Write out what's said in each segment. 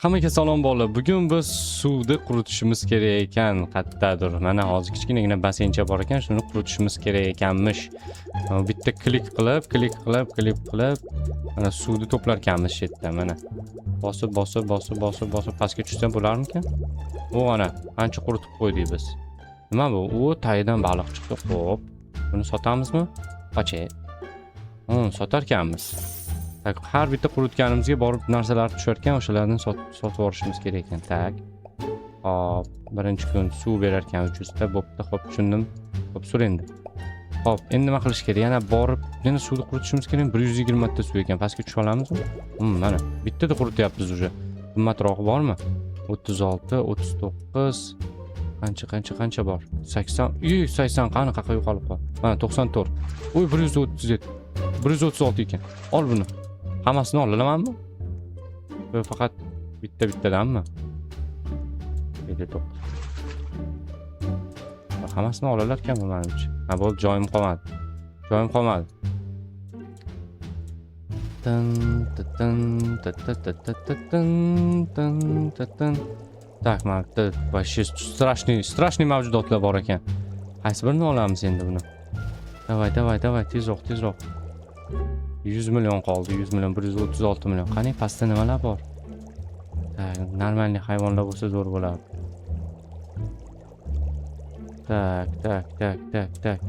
Hammaga salom, bolalar. Bugun biz suvni quritishimiz kerak ekan qayerdadir. Mana hozir kichkinagina basseyncha bor ekan, shuni quritishimiz kerak ekanmish. Bitta klik qilib, klik qilib, klik qilib, mana suvni to'plar ekanmiz shu yerda, mana. Bosib, bosib, bosib, bosib, bosib pastga tushsa bo'larmikan? U ana, ancha quritib qo'ydik biz. Nima bu? U tagidan baliq chiqdi. Xo'p. Buni sotamizmi? Qoche. Sotar ekanmiz. Так, har bitta quritganimizga borib narsalar tushar ekan, o'shalarni sotib yuborishimiz kerak ekan. Так. Hop, birinchi kun suv berar ekan 300 ta. Bo'pti, xo'p, tushundim. Xo'p, sur endi. Xo'p, endi nima qilish kerak? Yana borib, yana suvni quritishimiz kerak. 120 ta suv ekan. Pastga tusha olamizmi? Mana, bittada qurityapmiz уже. Qimmatrog'i bormi? 36, 39. Qancha, qancha, qancha bor? 80. Uy, 80 qani, qayerga yo'qolib qoldi? Mana 94. Uy, 137. 136 ekan. Ol buni. Hammasini olamanmi? Yo, faqat bitta bittadanmi? 59. Hammasini olalar ekan bu manimcha. Ha, bo'ldi, joyim qolmadi. Joyim qolmadi. Tin tin ta ta ta ta ta tin tin ta tin. Так, mana bitta вообще страшный, страшный mavjudotlar bor ekan. Qaysi birini olamiz endi buni? Давай, давай, давай, tezroq, tezroq. 100 million qoldi, 100 million, 136 million. Qani, pastda nimalar bor? Так, нормальный hayvonlar bo'lsa zo'r bo'lardi. Так, так, так, так, так.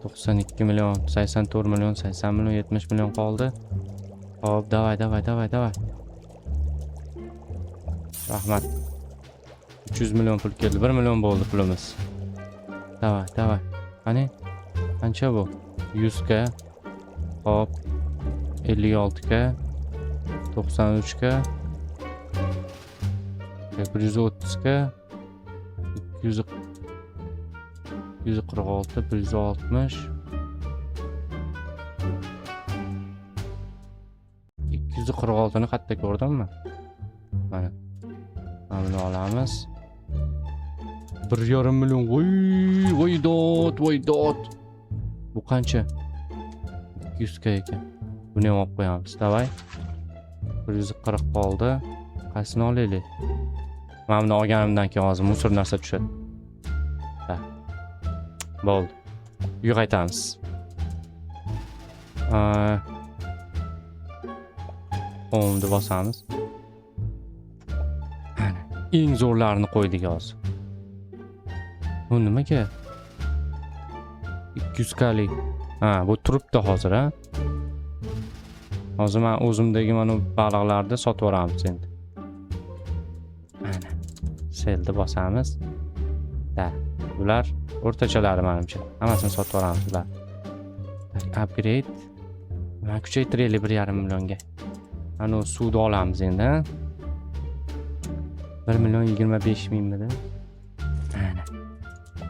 92 million, 84 million, 80 million, 70 million qoldi. Hop, давай, давай, давай, давай. Rahmat. 300 million pul keldi. 1 million bo'ldi pulimiz. Давай, давай. Qani? Qancha bu? 100 ga. Hop. 56 ga. 93 ga. 130 ga. 200, 246, 160, 246 ni qayerda ko'rdimmi? Mana. Mana buni olamiz. 1,5 million. Voy, voy dod, voy dod. Bu qancha? 200 ga ekan. Buni ham olib qo'yamiz. Давай. 140 qoldi. Qaysini olaylik? Mana buni olganimdan keyin hozir мусор narsa tushadi. Ha. Bo'ldi. Uyga qaytamiz. Home'ni bosamiz. Ana, eng zo'rlarini qo'ydik hozir. Bu nimaga? 200 kalik. Ha, bu turibdi hozir, ha? Hozir men o'zimdagi mana bu baliqlarni sotib yuboramiz endi. Ana. Sellni bosamiz. Да. Bular o'rtachalari manimcha. Hammasini sotib yuboramiz bular. Так, upgrade. Mana kuchaytiraylik 1,5 millionga. Ana suvni olamiz endi, ha? 1 million 25 mingmidi? Ana.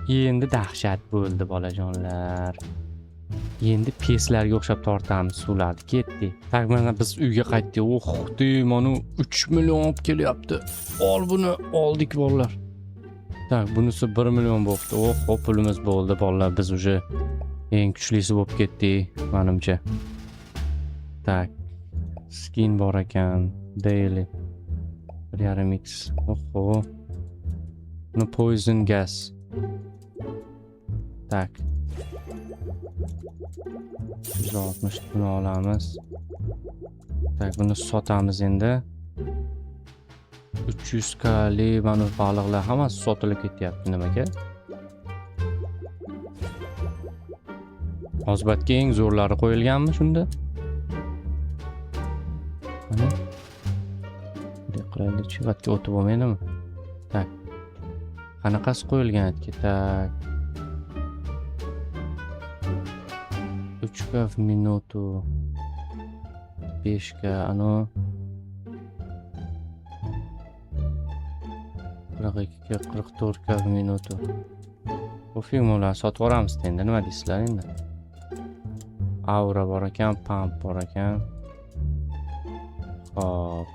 Endi dahshat bo'ldi, bolajonlar. Endi peslarga o'xshab tortamiz suvlarni. Ketdik. Так, mana biz uyga qaytdik. Oh, de, mana 3 million olib kelyapti. Ol buni, oldik, bolalar. Так, bunisi 1 million bo'libdi. Oh, hop, pulimiz bo'ldi, bolalar. Biz уже eng kuchlisi bo'lib ketdik, manimcha. Так. Skin bor ekan. Daily. 1,5 x. Oho. Buni poison gas. Так. 160 buni olamiz. Так, buni sotamiz endi. 300 kali mana bu baliqlar hammasi sotilib ketyapti nimaga? Hozbatga eng zo'rlari qo'yilganmi shunda? Mana. Bunday qilaylikchi, vatga o'tib bo'lmaydimi? Так. Qanaqasi qo'yilgan etga? Так. 3 ga в минуту. 5 ga, ano 42 ga, 44 ga в минуту. Пофиг, ularni sotib yuboramiz endi, nima deysizlar endi? Aura bor ekan, pump bor ekan. Xo'p.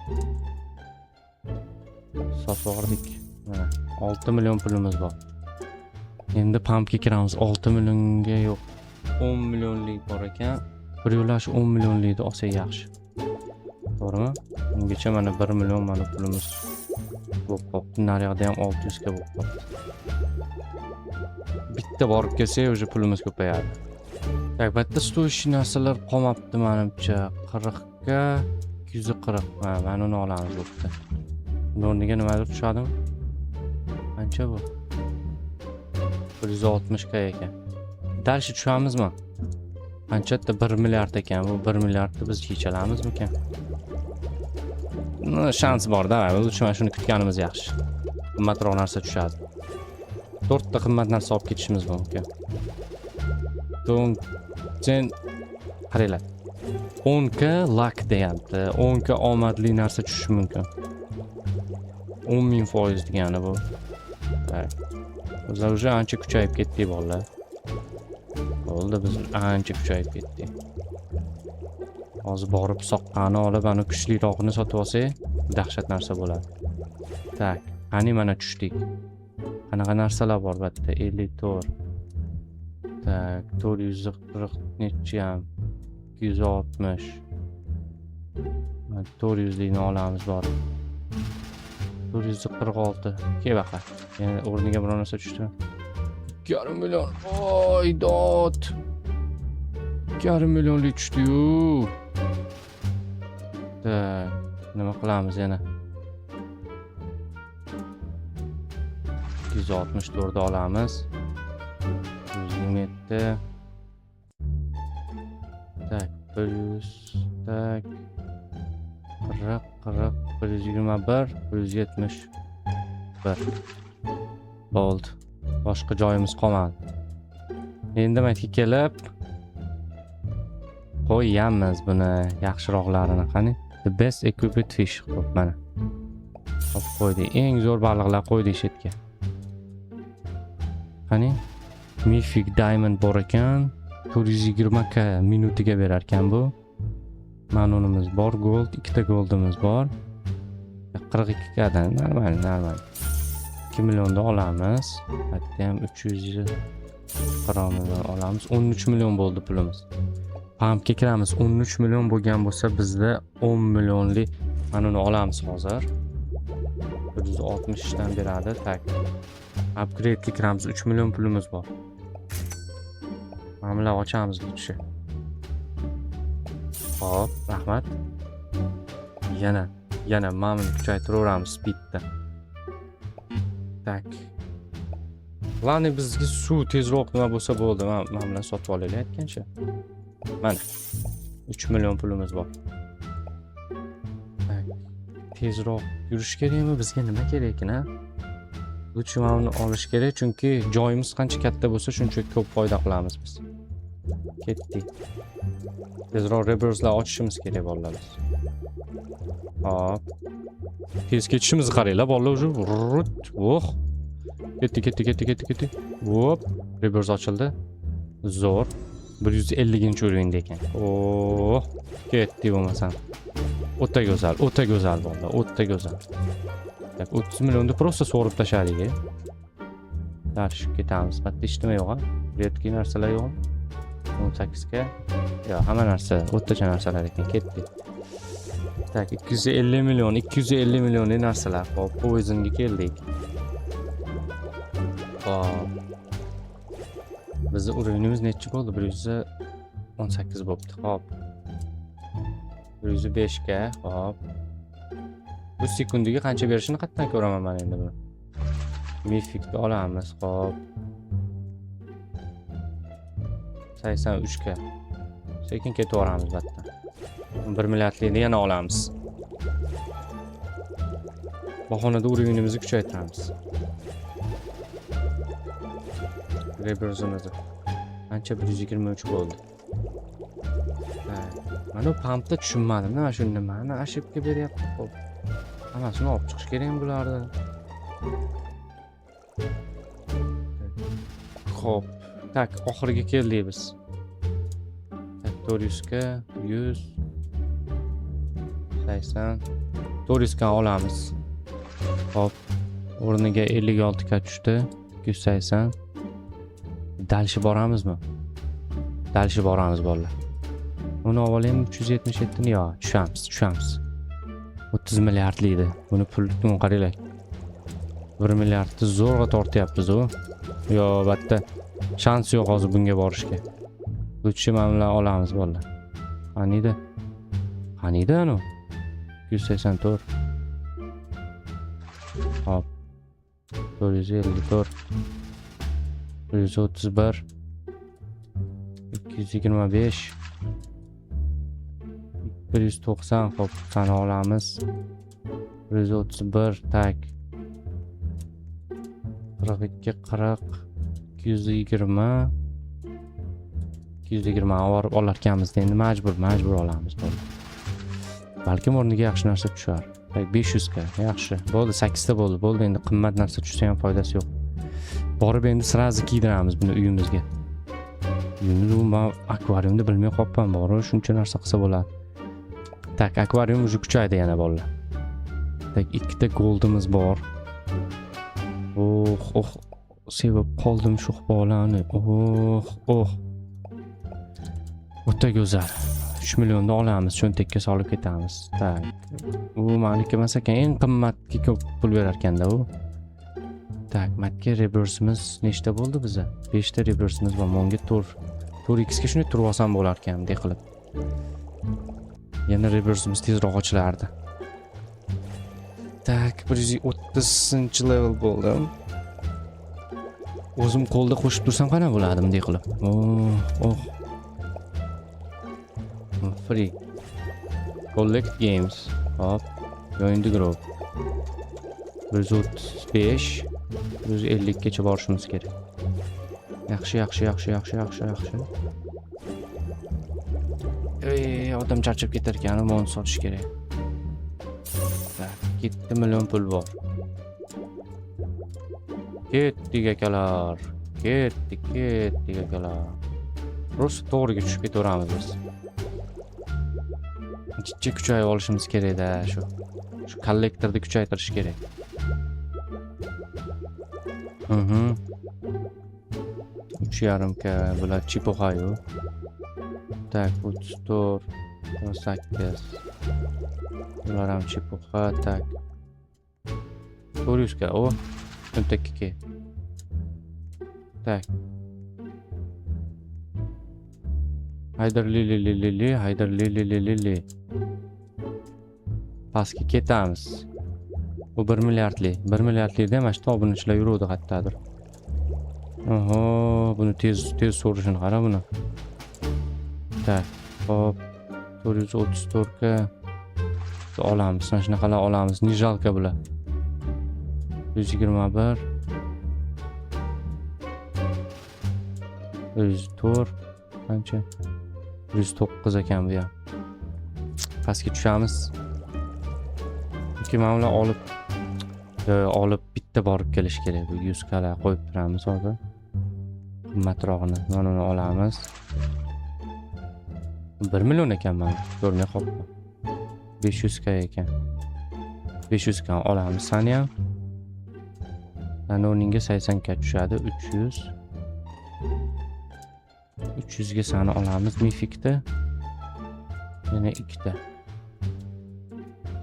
Sotib yubordik. Mana 6 million pulimiz bor. Endi pumpga kiramiz. 6 millionga yo'q. 10 millionlik bor ekan. Bir yo'la shu 10 millionlikni olsak yaxshi. To'g'rimi? Ungacha mana 1 million mana pulimiz bo'lib qolibdi. Naryoqda ham 600 ga bo'lib qolibdi. Bitta borib kelsak, уже pulimiz ko'payadi. Так, bu yerda стоящий narsalar qolmabdi menimcha. 40 ga 240. Ha, mana uni olamiz, bo'pti. Uni o'rniga nimadir tushadimi? Qancha bu? 160 ga ekan. Дальше tushamizmi? Qancha yerda 1 milliard ekan. Bu 1 milliardni biz yechalamizmikan? Ну, shans bor-da. Лучше mana shuni kutganimiz yaxshi. Qimmatroq narsa tushadi. To'rtta qimmat narsa olib ketishimiz mumkin. Sen qaranglar. 10 k luck deyapti. 10 k omadli narsa tushishi mumkin. 10 ming foiz degani bu. Так. Bizlar уже ancha kuchayib ketdik, bolalar. Bo'ldi, biz ancha kuchayib ketdik. Hozir borib soqqani olib, ani kuchlirog'ini sotib olsak, dahshat narsa bo'ladi. Так, qani, mana tushdik. Qanaqa narsalar bor bu yerda? 54. Так, 440 nechi ham? 260. Mana 400 likni olamiz borib. 446. Kel baqa. Yana o'rniga biror narsa tushdimi? 2,5 million. Voy dod. 2,5 millionlik tushdi-yu. Так, nima qilamiz yana? 264 olamiz. 127. Так, 100, так. 40, 40, 121, 171. Bo'ldi. Boshqa joyimiz qolmadi. Endi maytga kelib qo'yamiz buni, yaxshiroqlarini. Qani? The best equipped fish. Xo'p, mana. Olib qo'ydik. Eng zo'r baliqlar qo'ydik shu yerga. Qani? Mythic Diamond bor ekan. 420 k minutiga berar ekan bu. Manunimiz bor, gold, ikkita goldimiz bor. 42 kdan normal, normal. 2 millionda olamiz. Hatto ham 340 million olamiz. 13 million bo'ldi pulimiz. Pumpga kiramiz. 13 million bo'lgan bo'lsa, bizda 10 millionlik mana uni olamiz hozir. 160 dan beradi. Так. Upgrade'ga kiramiz. 3 million pulimiz bor. Mana bular ochamiz лучше. Xo'p, rahmat. Yana mana buni kuchaytiraveramiz speedda. Так. Главное, bizga suv tezroq nima bo'lsa bo'ldi. Mana bilan sotib olaylik aytgancha. Mana 3 million pulimiz bor. Так. Tezroq yurish kerakmi? Bizga nima kerak ekan, a? Лучше mana buni olish kerak, chunki joyimiz qancha katta bo'lsa, shuncha ko'p foyda qilamiz biz. Ketdik. Tezroq rebirthlar ochishimiz kerak, bolalar biz. Hop. Tez ketishimizni qaranglar, bolalar, уже. Oh. Ketdi, ketdi, ketdi, ketdi, ketdi. Hop, rebirth ochildi. Zo'r. 150-уровень da ekan. Oh, ketdi bo'lmasam. O'ta go'zal, o'ta go'zal, bolalar, o'ta go'zal. Так, 30 millionni просто so'rib tashladik. E. Дальше ketamiz. Bitta hech nima yo'q, a? Редкий narsalar yo'qmi? 18 ga. Yo'q, hamma narsa o'rtacha narsalar ekan. Ketdik. Так, 250 million, 250 millionlik narsalar. Hop, Poisonga keldik. Hop. Bizni уровень imiz nechi bo'ldi? 118 bo'pti. Hop. 105 ga, hop. Bu sekundiga qancha berishini qayerdan ko'raman men endi buni? Mythicni olamiz, hop. 83 ga. Sekin ketaveramiz bu yerdan. 1 milliardlikni yana olamiz. Bahonada уровень imizni kuchaytiramiz. Rebirth'imizni. Qancha, 123 bo'ldi. Ha, mana bu pumpda tushunmadim. Nima shu, nimani ошибка beryapti? Xo'p. Hammasini olib chiqish kerakmi bularni? Xo'p. Так, oxiriga keldik biz. Так, 400 ga 100 80 400 ga olamiz. Xo'p. O'rniga 56 ga tushdi. 280. Дальше boramizmi? Дальше boramiz, bolalar. Uni olib olaymi 377 ni? Yo'q, tushamiz, tushamiz. 30 milliardli edi. Buni pul qaranglar. 1 milliardni zo'rg'a tortyapmiz u. Yo, albatta shans yo'q hozir bunga borishga. Лучше mana bular olamiz bolalar. Qaniydi? Qaniydi anu? 284. Hop. 454. 131. 225. 190. Hop, sani olamiz. 131 tak. 42 40 220 220 olib olarkanmiz endi majbur olamiz bo'ldi. Balkim o'rniga yaxshi narsa tushar. Tak 500 ga yaxshi. Bo'ldi, 8 ta bo'ldi. Bo'ldi, endi qimmat narsa tushsa ham foydasi yo'q. Borib endi sразу kiydiramiz buni uyimizga. Uyimiz u men akvariumda bilmay qolibman, borib shuncha narsa qilsa bo'ladi. Tak, akvarium уже kuchaydi yana bolalar. Tak, ikkita goldimiz bor. Oh, oh, sevib qoldim shu bolani. Oh, oh. O'ta go'zal. 3 millionda olamiz, cho'ntakka solib ketamiz. Tak. U maniki emas ekan, eng qimmatga ko'p pul berar ekanda u. Tak, matga reverse'imiz nechta bo'ldi biza? 5 ta reverse'imiz bor. Monga 4 4x ga shunday turib olsam bo'lar ekan, bunday qilib. Yana reverse'imiz tezroq ochilardi. Tak, 130-level bo'ldim. O'zim qo'lda qo'shib tursam qanaqa bo'ladi bunday qilib? Oh, oh. Free. Collect games. Hop. Join the group. 135 150 gacha borishimiz kerak. Yaxshi, yaxshi, yaxshi, yaxshi, yaxshi, yaxshi. Ey, odam charchab ketar ekan, buni sotish kerak. Tak, 7 million pul bor. Ketdik akalar. Ketdik, ketdik akalar. Rost to'g'riga tushib ketaveramiz biz. Jicha kuchayib olishimiz kerakda shu. Shu kollektorni kuchaytirish kerak. 3,5 k bular чепуха-yu. Так, 34, 18. Bular ham чепуха, так. 400 k, o. Cho'ntakka ke. Так. Haydar li li li li li, haydar li li li li li. Pastga ketamiz. Bu 1 milliardli. 1 milliardlikda mana shu obunachilar yuruvdi qayerdadir. Oho, buni tez tez so'rishini qara buni. Tak, hop. 434 ga olamiz. Mana shunaqalar olamiz. Не жалко bular. 121 104 qancha? 109 ekan bu ham. Pastga tushamiz. Chunki mana ular olib bitta borib kelish kerak. Bu 100 kala qo'yib turamiz hozir. Qimmatrog'ini mana uni olamiz. 1 million ekan mana. Ko'rmay qolibman. 500 k ekan. 500 k olamiz sani ham. Sani o'rningga 80 k tushadi. 300. 300 ga sani olamiz mifikda. Yana ikkita.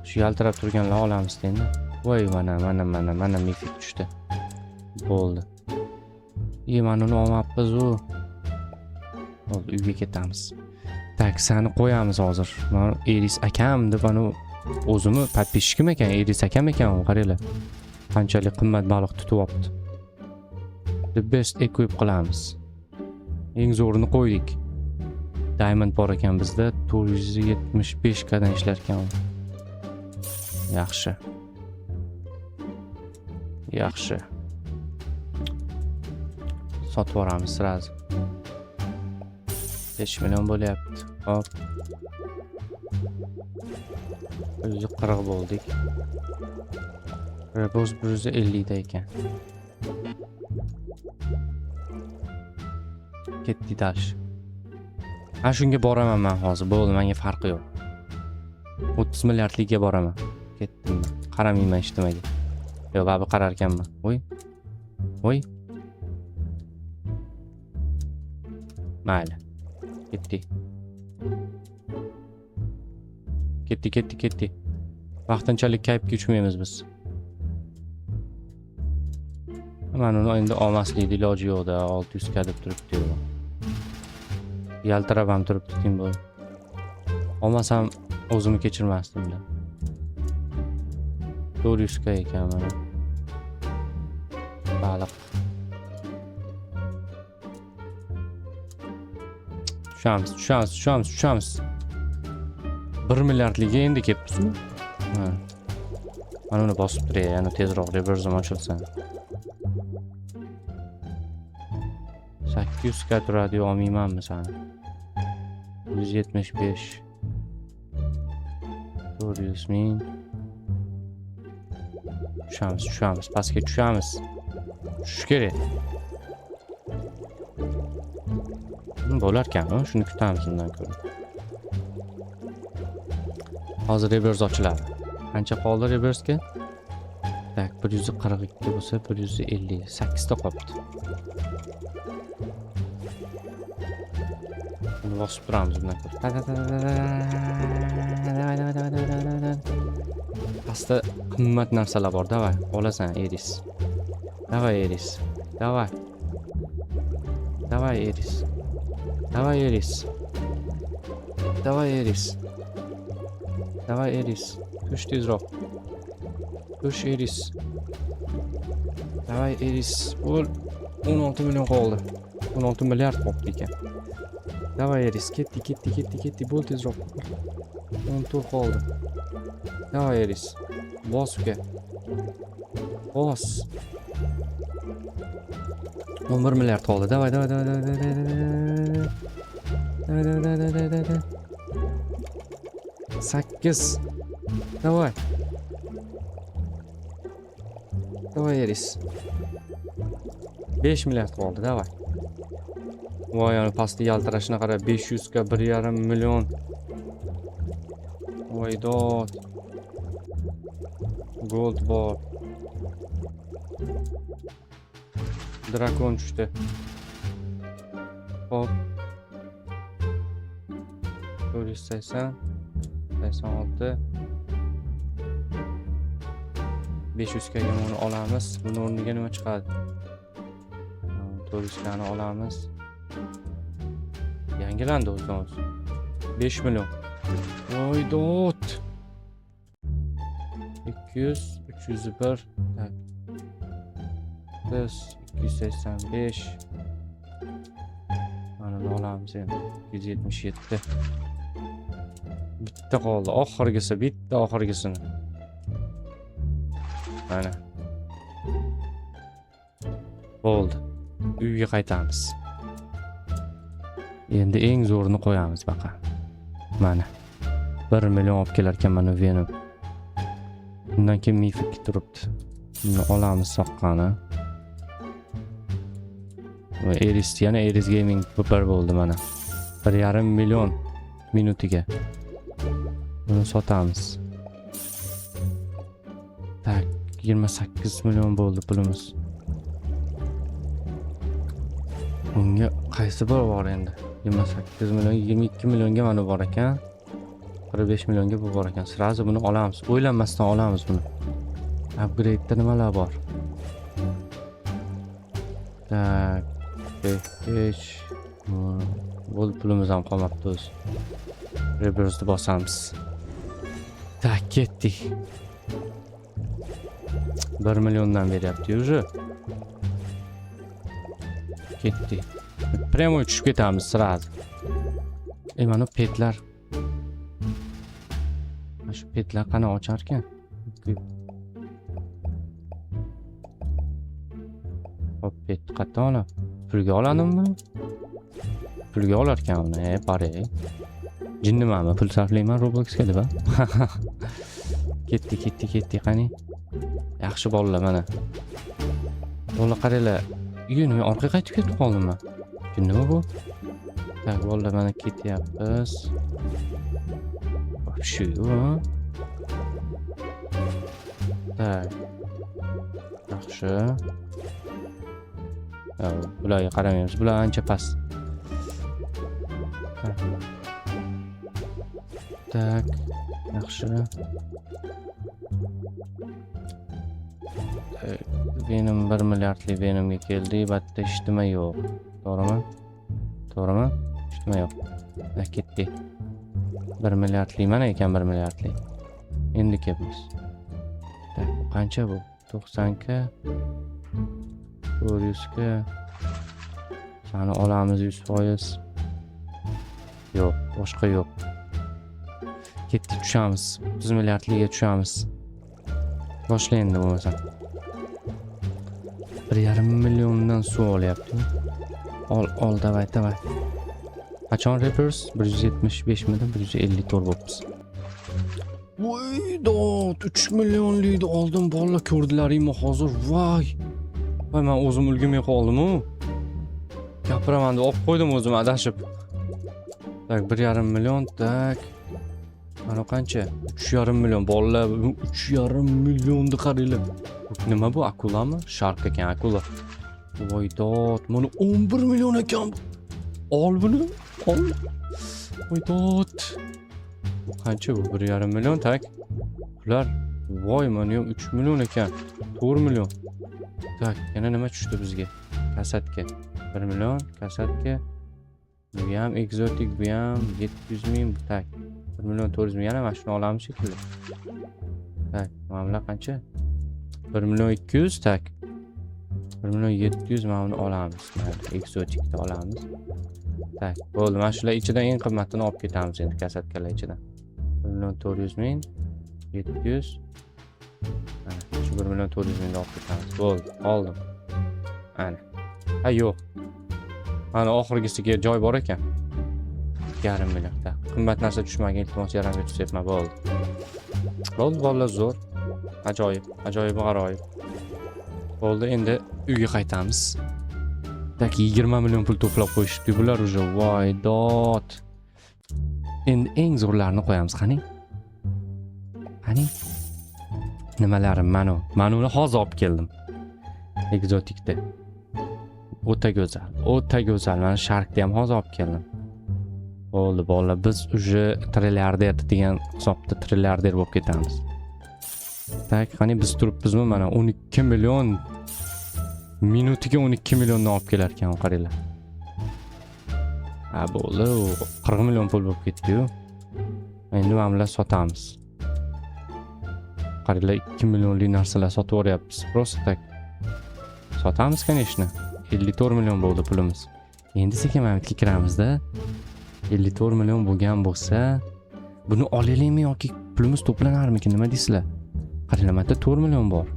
Shu yaltirab turganlar olamiz endi. Voy, mana mana mana mana mifik tushdi. Bo'ldi. E, mana uni olmabmiz u. Bo'ldi, uyga ketamiz. Tak, sani qo'yamiz hozir. Mana Eris akam deb ana o'zimi подписчик im ekan, Eris akam ekan u, qaranglar. Qanchalik qimmat baliq tutib olibdi. The best equip qilamiz. Eng zo'rini qo'ydik. Diamond bor ekan bizda, 475 kadan ishlar ekan u. Yaxshi. Yaxshi. Sotib yuboramiz сразу. 5 million bo'lyapti. Hop. 140 bo'ldik. Rebos 150 da ekan. Ketdik дальше. Ha, shunga boraman men hozir. Bo'ldi, menga farqi yo'q. 30 milliardlikka boraman. Ketdim men. Qaramayman hech nimaga. Yo'q, baribir qarar ekanman. Voy. Voy. Mayli. Ketdik. Ketdik, ketdik, ketdik. Vaqtinchalik kayfga uchmaymiz biz. Mana uni endi olmaslikni iloji yo'q-da, 600 k deb turibdi-yu. Yaltirab ham turibdi, tim bo'l. Olmasam o'zimni kechirmasdim-da. 400 k ekan mana. Baliq. Tushamiz, tushamiz, tushamiz, tushamiz. 1 milliardligi endi kelibdi. Ha. Mana uni bosib turay, yana tezroq reversem ochilsin. 800 k turadi, olmaymanmi sani? 175. 400 ming. Tushamiz, tushamiz, pastga tushamiz. Tushish kerak. Bo'larkan, shuni kutamiz undan ko'ra. Hozir reverse ochiladi. Qancha qoldi reverse'ga? Tak, 142 bo'lsa 150, 8 ta qolibdi. Buni bosib turamiz bundan ko'ra. Davay, davay, davay, davay, davay, davay. Pastda qimmat narsalar bor, davay, olasan Eris. Davay Eris. Davay. Davay Eris. Davay Eris. Davay Eris. Davay Eris. Tush tezroq. Tush Eris. Davay Eris. Bo'l. 16 million qoldi. 16 milliard qolibdi ekan. Davay Eris, ketdi, ketdi, ketdi, ketdi. Bo'l tezroq. 14 qoldi. Davay Eris. Bos uka. Bos. 11 milliard qoldi. Davay, davay, davay, davay, davay, davay. Davay, davay, davay, davay, davay, davay. 8. Davay. Davay Eris. 5 milliard qoldi, davay. Voy, ana pastda yaltirashini qara, 500 ga 1,5 million. Voy dod. Gold bor. Drakon tushdi. Hop. 480, 86. 500 ga buni olamiz. Buni o'rniga nima chiqadi? 400 kani olamiz. Yangilandi o'zidan o'zi. 5 million. Voy dod. 200, 301. Tak. Biz 285. Mana buni olamiz endi. 277. Bitta qoldi. Oxirgisi, bitta oxirgisini. Mana. Bo'ldi. Uyga qaytamiz. Endi eng zo'rini qo'yamiz baqa. Mana. 1 million olib kelar ekan mana Venom. Undan keyin mifik turibdi. Buni olamiz soqqani. Va Eris, yana Eris Gaming bir bo'ldi mana. 1,5 million minutiga. Buni sotamiz. Tak, 28 million bo'ldi pulimiz. Unga qaysi bir bor endi? 28 million, 22 millionga mana bor ekan. 45 millionga bu bor ekan. Sразу buni olamiz. O'ylanmasdan olamiz buni. Upgrade'da nimalar bor? Tak, 5. Bo'ldi, pulimiz ham qolmabdi o'zi. Reverse'ni bosamiz. Tak, ketdik. 1 milliondan beryapti уже. Ketdik. Прямо tushib ketamiz сразу. Mana petlar. Mana shu petlar qani ochar ekan? Hop, pet qayerdan oladi? Pulga oladimi buni? Pulga olar ekan uni, pare. Jinnimami? Pul sarflayman Robloxga deb, a? Ketdi, ketdi, ketdi, qani. Yaxshi bolalar mana. Bolalar qaranglar. Uy, nima orqaga qaytib ketib qoldimmi? Nima bu? Tak, bolalar mana ketyapmiz. Shu. Tak. Yaxshi. Bularga qaramaymiz. Bular ancha past. Tak. Yaxshi. Venom 1 milliardli Venomga keldik. Bu yerda hech nima yo'q. To'g'rimi? To'g'rimi? Hech nima yo'q. Ketdik. 1 milliardli mana ekan, 1 milliardli. Endi kelamiz. Tak, qancha bu? 90 ka 400 ka. Sani olamiz 100%. Yo'q, boshqa yo'q. Ketdik, tushamiz. 30 milliardliga tushamiz. Boshla endi bo'lmasa. 1,5 milliondan suv olyapti. Ol, ol, давай, давай. Qachon reverse? 175 midi? 154 bo'libmiz. Voy, dod, 3 millionlikni oldim, bolalar, ko'rdilaringmi hozir? Voy. Voy, men o'zim ulgurmay qoldim-u. Gapiraman deb olib qo'ydim o'zim adashib. Так, 1,5 million, так. Mana qancha? 3,5 million bolalar, 3,5 millionni qaranglar. Nima bu, akulami? Shark ekan, akula. Voy dod, mana 11 million ekan. Ol buni, ol. Voy dod. Bu qancha bu? 1,5 million, так. Bular, voy, mana ham 3 million ekan. 4 million. Так, yana nima tushdi bizga? Касатка. 1 million, касатка. Bu ham ekzotik, bu ham 700 ming, так. 1 million 400 ming, yana mana shuni olamiz shekilli. Так, mana bular qancha? 1 million 200, так. 1 million 700, mana buni olamiz. Mayli, ekzotikni olamiz. Так, bo'ldi. Mana shular ichidan eng qimmatini olib ketamiz endi, касатка lar ichidan. 1 million 400 ming, 700. Mana shu 1 million 400 mingni olib ketamiz. Bo'ldi, oldim. Ana. Ha, yo'q. Mana oxirgisiga joy bor ekan. 2,5 million. Так, qimmat narsa tushmagan, iltimos, yaramga tushyapman, bo'ldi. Bo'ldi, bolalar, zo'r. Ajoyib, ajoyib, g'aroyib. Bo'ldi, endi uyga qaytamiz. Так, 20 million pul to'plab qo'yishibdi bular уже. Voy, dod. Endi eng zo'rlarini qo'yamiz, qani? Qani? Nimalarim manu? Manuni hozir olib keldim. Ekzotikda. O'ta go'zal, o'ta go'zal. Mana sharkni ham hozir olib keldim. Bo'ldi, bolalar, biz уже trilliarder degan hisobda trilliarder bo'lib ketamiz. Так, qani biz turibmizmi? Mana 12 million, minutiga 12 millionni olib kelar ekan, qaranglar. Ha, bo'ldi, u 40 million pul bo'lib ketdi-yu. Endi mana bular sotamiz. Qaranglar, 2 millionlik narsalar sotib yuboryapmiz. Просто так. Sotamiz, конечно. 54 million bo'ldi pulimiz. Endi sekin mana bu yerga kiramizda. 54 million bo'lgan bo'lsa, buni olaylikmi yoki pulimiz to'planarmikin, nima deysizlar? Qaranglar, mana yerda 4 million bor.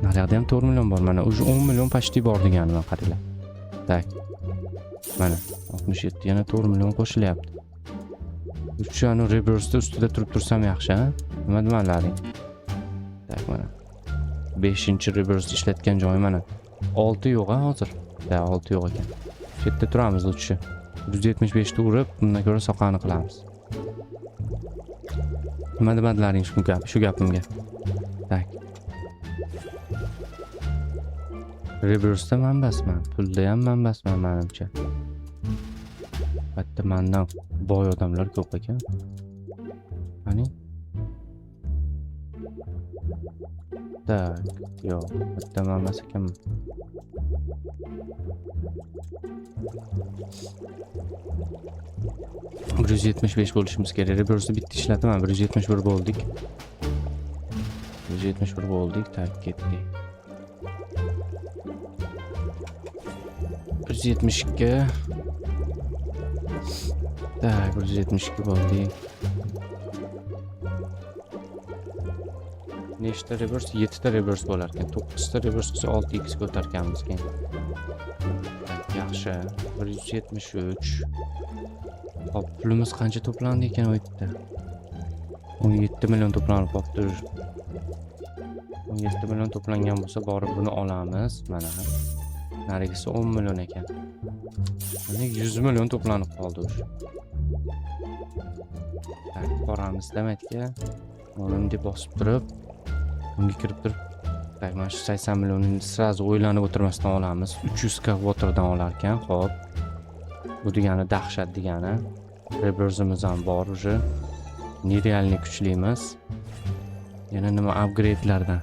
Naryoqda ham 4 million bor. Mana уже 10 million почти bor degani, mana qaranglar. Так. Mana 67, yana 4 million qo'shilyapti. Shu anu reverse'da ustida turib tursam yaxshi, ha? Nima demalaring? Так, mana. 5-reverse ishlatgan joyi mana. 6 yo'q ha hozir. Да, 6 yo'q ekan. Shu yerda turamiz лучше. 175 ta urib, bundan ko'ra soqani qilamiz. Nima demadilaring shu gap, shu gapimga? Так. Reverse'da man basman, pulda ham man basman menimcha. Hatto mandan boy odamlar ko'p ekan. Qani? Так, yo'q, bitta man emas ekanman. 175 bo'lishimiz kerak. Reverse'ni bitta ishlataman. 171 bo'ldik. 171 bo'ldik. Так, ketdik. 172. Так, 172 bo'ldik. Nechta reverse? 7 ta reverse bo'lar ekan. 9 ta reverse qilsa 6x ga o'tar ekanmiz keyin. Так, yaxshi. 173. Hop, pulimiz qancha to'plandi ekan u yerda? 17 million to'planib qolibdi. 17 million to'plangan bo'lsa, borib buni olamiz. Mana. Narigisi 10 million ekan. Mana 100 million to'planib qoldi уже. Так, boramiz demakka. Mana deb bosib turib, unga kirib turib, так, mana shu 80 millionni сразу o'ylanib o'tirmasdan olamiz. 300 k waterdan olar ekan, xo'p. Bu degani dahshat degani. Reverse'imiz ham bor уже. Нереальный kuchlimiz. Yana nima upgrade'lardan?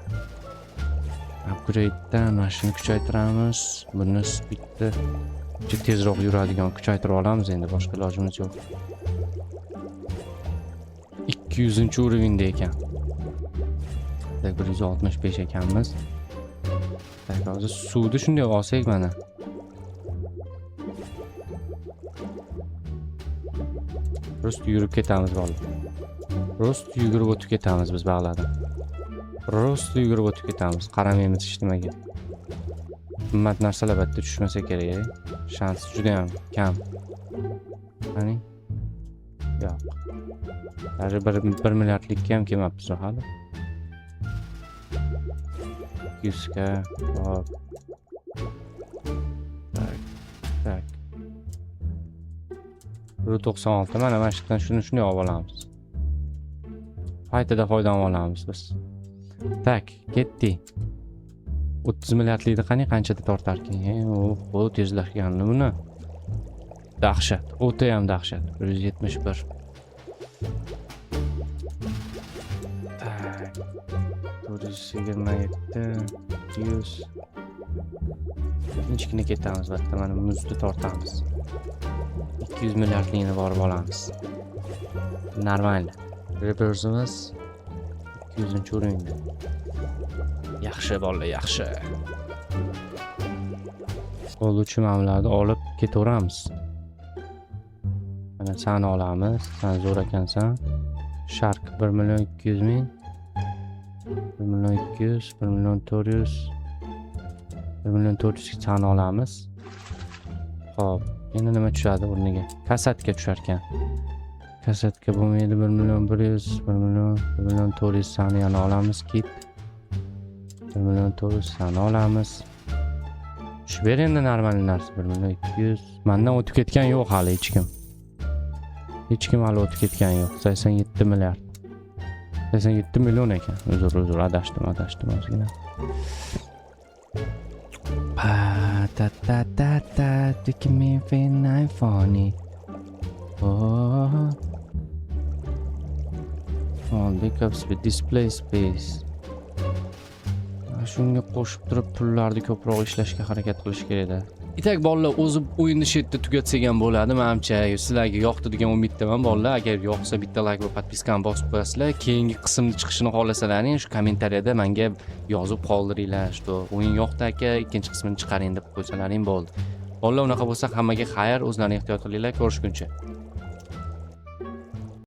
Upgrade'dan mana shuni kuchaytiramiz. Buni speedni tezroq yuradigan kuchaytirib olamiz endi, boshqa ilojimiz yo'q. 200-уровеньda ekan. Так, 165 ekanmiz. Так, hozir suvni shunday olsak mana. Просто yurib ketamiz bolalar. Просто yugurib o'tib ketamiz biz bag'lardan. Просто yugurib o'tib ketamiz. Qaramaymiz hech nimaga. Qimmat narsalar bitta tushmasa kerak. Shans juda ham kam. Qani? Yo'q. Даже 1 milliardlikka ham kelmabmiz hali. 200 ga. Hop. Tak, tak. 196 mana shu yerdan shuni shunday olib olamiz. Paytida foydalanib olamiz biz. Tak, ketdik. 30 milliardlikni qani qanchada tortarkin? Oho, tezlashganmi buni? Dahshat, o'ta ham dahshat. 171. Tak. 427, 200. Tinchgina ketamiz, bitta mana muzni tortamiz. 200 milliardlikni borib olamiz. Normal. Reversimiz 200-o'rinda. Yaxshi bolalar, yaxshi. Oluvchi mabellarni olib ketaveramiz. Mana sani olamiz. Sen zo'r ekansan. Shark 1 million 200 ming. 1 million 200, 1 million 400. 1 million 400 sani olamiz. Xo'p, endi nima tushadi o'rniga? Kasatka tushar ekan. Kasatka bo'lmaydi. 1 million 100, 1 million, 1 million 400 sani yana olamiz. Kit. 1 million 400 sani olamiz. Tushib ber endi normal narsa. 1 million 200. Mendan o'tib ketgan yo'q hali hech kim. Hech kim hali o'tib ketgan yo'q. 87 milliard. 87 million ekan. Uzr, adashdim ozgina. Pa ta ta ta ta taking me feel funny. Oh. Backup speed, display space. Shunga qo'shib turib pullarni ko'proq ishlashga harakat qilish kerak-da. Itak bolalar, o'zi o'yinni shu yerda tugatsak ham bo'ladi. Menimcha sizlarga yoqdi degan umiddaman bolalar. Agar yoqsa bitta like va podpiskani bosib qo'yasizlar. Keyingi qismni chiqishini xohlasalaring, shu kommentariyada menga yozib qoldiringlar, shu o'yin yoqdi aka, ikkinchi qismini chiqaring deb qo'ysalaring bo'ldi. Bolalar, unaqa bo'lsa hammaga xayr, o'zlaring ehtiyot qilinglar, ko'rishguncha.